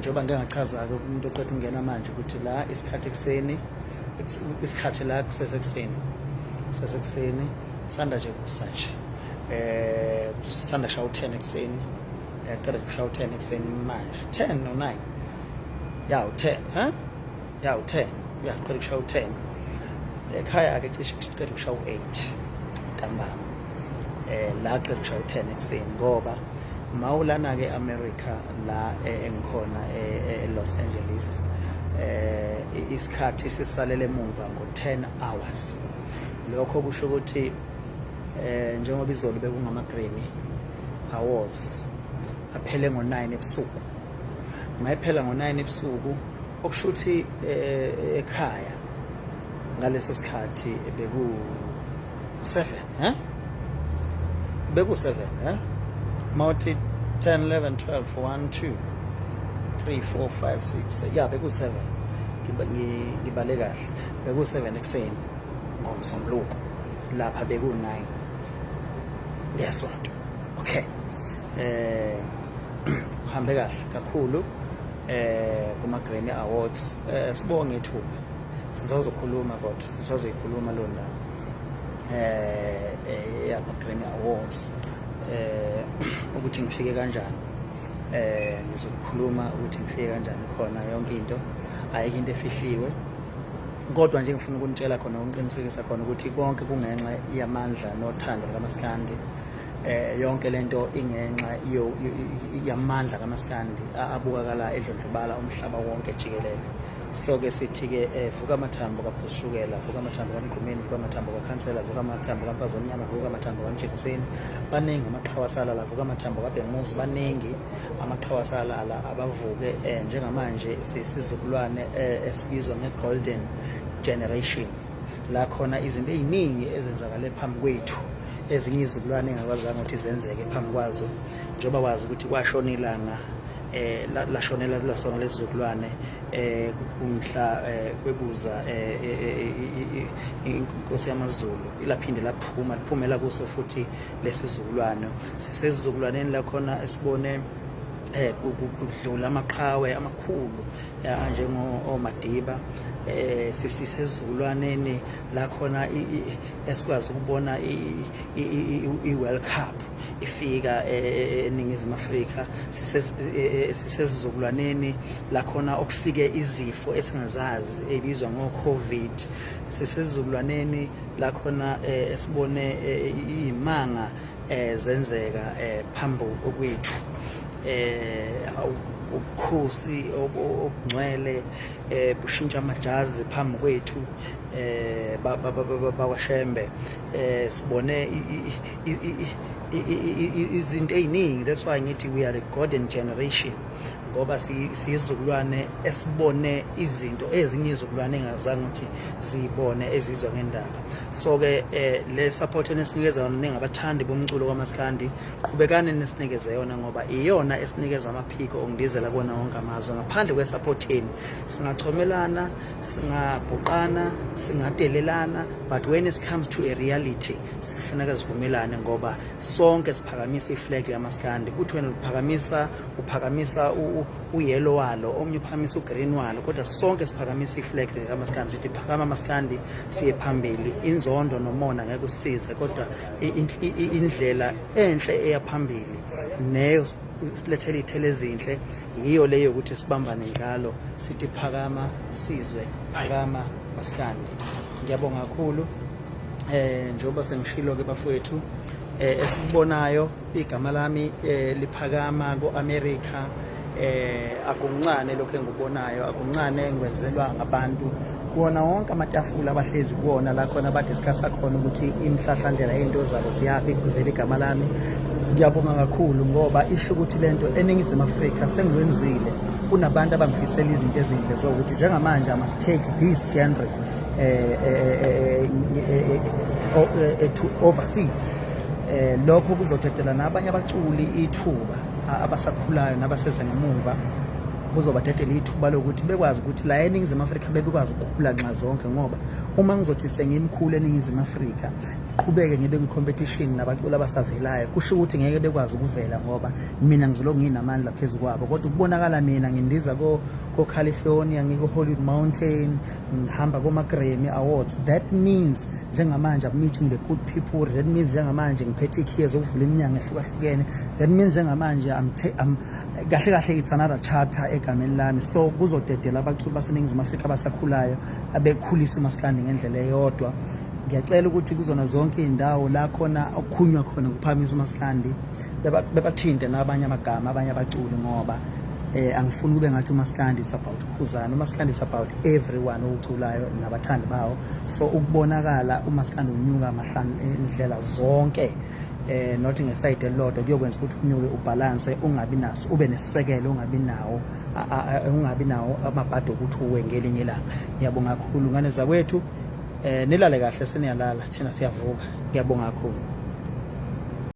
Njengoba ngike ngachaza-ke umuntu oqeda ukungena manje ukuthi la isikhathi ekuseni, isikhathi la kusesekuseni, kusesekuseni, kusanda nje kusa nje. Kusanda kushaya u-10 ekuseni. Qeda kushaya u-10 ekuseni manje. 10 no 9. Ya u-10, ha? Ya u-10. Ya qeda kushaya u-10. Ekhaya-ke cishe kuqeda kushaya u-8 ntambama. La qeda kushaya u-10 ekuseni ngoba mawulana ke America la engikhona e-Los Angeles, isikhathi sisalele emuva ngo-10 hours. Lokho kusho ukuthi njengoba izolo bekungama Grammy Awards aphele ngo-9 ebusuku, mayiphela ngo-9 ebusuku, okusho ukuthi ekhaya ngaleso sikhathi beku 7, eh beku 7, mawuthi 10, 11, 12, 1, 2, 3, 4, 5, 6, ya, beku 7. Ngibale kahle, beku 7 ekuseni ngoMsombuluko, lapha beku 9 ngesonto. Okay, uhambe kahle kakhulu kuma Grammy Awards. Sibonge ithuba, sisazokhuluma, kodwa sisazoyikhuluma lo ndaba yama Grammy Awards, ukuthi ngifike kanjani. Ngizokukhuluma ukuthi ngifike kanjani khona, yonke into, ayikho into efihliwe, kodwa nje ngifuna ukunitshela khona, ukuqinisekisa khona ukuthi konke kungenxa yamandla nothando likaMaskandi. Yonke lento ingenxa yamandla kaMaskandi abukakala edlondlobala umhlaba wonke jikelele. So ke sithi ke vuka amathambo kaPhushukela, vuka amathambo kaMgqumeni, vuka amathambo kaKhansela, vuka amathambo kaMfazi Omnyama, vuka amathambo kaMtshengiseni, baningi amaqhawe asalala, vuka amathambo kaBhenguzi, baningi amaqhawe asalala, abavuke. Njengamanje sisizukulwane esibizwa nge-golden generation, la khona izinto ey'ningi ezenzakale phambi kwethu ezinye izizukulwane engakwazanga ukuthi zenzeke phambi kwazo, njengoba wazi ukuthi kwashona ilanga, lashonela lasona lesizukulwane kumhla kwebuza inkosi yamaZulu, ilaphinde laphuma, liphumela kuso futhi lesizukulwane. Sisesizukulwaneni lakhona esibone kudlula amaqhawe amakhulu njengo oMadiba. Sisisezukulwaneni la khona esikwazi ukubona i-World Cup ifika eNingizimu Afrika. Sisesizukulwaneni la khona okufike izifo esingazazi ebizwa ngo-Covid. Sisesizukulwaneni la khona esibone imanga zenzeka phambi kwethu, ubukhosi obungcwele bushintsha amajazi phambi kwethu bakwaShembe. Sibone izinto ey'ningi. That's why ngithi we are the golden generation, ngoba siyizukulwane esibone izinto ezinye izizukulwane engazange ukuthi ziyibone, ezizwa ngendaba. So ke le support enisinikeza yona ningabathandi bomculo kaMaskandi, qhubekani nisinikeze yona, ngoba iyona esinikeza amaphiko okundizela kuwona wonke amazwe. Ngaphandle kwe-support yenu singachomelana, singabhuqana, singadelelana, but when it comes to a reality sifuneka sivumelane, ngoba sonke siphakamisa iflag yamaskandi. Kuthi wena uphakamisa uyellow walo, omnye uphakamisa ugreen walo, kodwa sonke siphakamisa iflag kamaskandi, sithi phakama maskandi, siye phambili. Inzondo nomona ngeke usisize, kodwa indlela enhle eya phambili neyo silethela iy'thelo ezinhle yiyo leyo ukuthi sibambane njalo, sithi phakama sizwe, phakama maskandi. Ngiyabonga kakhulu. Njengoba sengishilo ke bafowethu, esikubonayo, igama lami liphakama ko-America, akuncane lokho engikubonayo, akuncane engikwenzelwa ngabantu kuwona wonke amatafula abahlezi kuwona, la khona badiscussa khona ukuthi imhlahlandlela yey'nto zabo ziyaphi, kuvela igama lami. Ngiyabonga kakhulu, ngoba isho ukuthi lento eNingizimu Afrika sengiwenzile, kunabantu abangifisela izinto ezinhle zokuthi njengamanje I must take this genre to overseas. Lokho kuzodedela nabanye abaculi ithuba abasakhulayo nabaseza ngemuva. Kuzobadedela ithuba lokuthi bekwazi ukuthi la eNingizimu Afrika bebekwazi ukukhula nxa zonke, ngoba uma ngizothi sengimkhulu eNingizimu Afrika, ngiqhubeke ngibe kwi-competition nabaculi abasavelayo, kusho ukuthi ngeke bekwazi ukuvela ngoba mina ngizolokhu nginamandla phezu kwabo. Kodwa ukubonakala mina ngindiza ko-California, ngiko-Hollywood Mountain, ngihamba koma-Grammy Awards, that means njengamanje I'm meeting the good people. That means njengamanje ngiphethe ikhiye zokuvula iminyango ehlukahlukene. That means njengamanje I'm kahle kahle, it's another chapter egameni lami. So kuzodedela abaculi baseNingizimu Afrika abasakhulayo abekhulisa umaskandi ngendlela eyodwa. Ngiyacela ukuthi kuzona zonke iy'ndawo la khona okukhunywa khona ukuphakamisa umaskandi, bebathinte nabanye amagama, abanye abaculi, ngoba angifuni kube ngathi umaskandi it's about uKhuzani. Umaskandi it's about everyone owuculayo nabathandi bawo. So ukubonakala umaskandi unyuka mahlanu indlela zonke, not nge-side elilodwa, kuyokwenza ukuthi unyuke u-balance, ungabi naso, ube nesisekelo, ungabi nawo amabhadi okuthi uwe ngelinye ilanga. Ngiyabonga kakhulu, ngane zakwethu. Nilale kahle, seniyalala, thina siyavuka. Ngiyabonga kakhulu.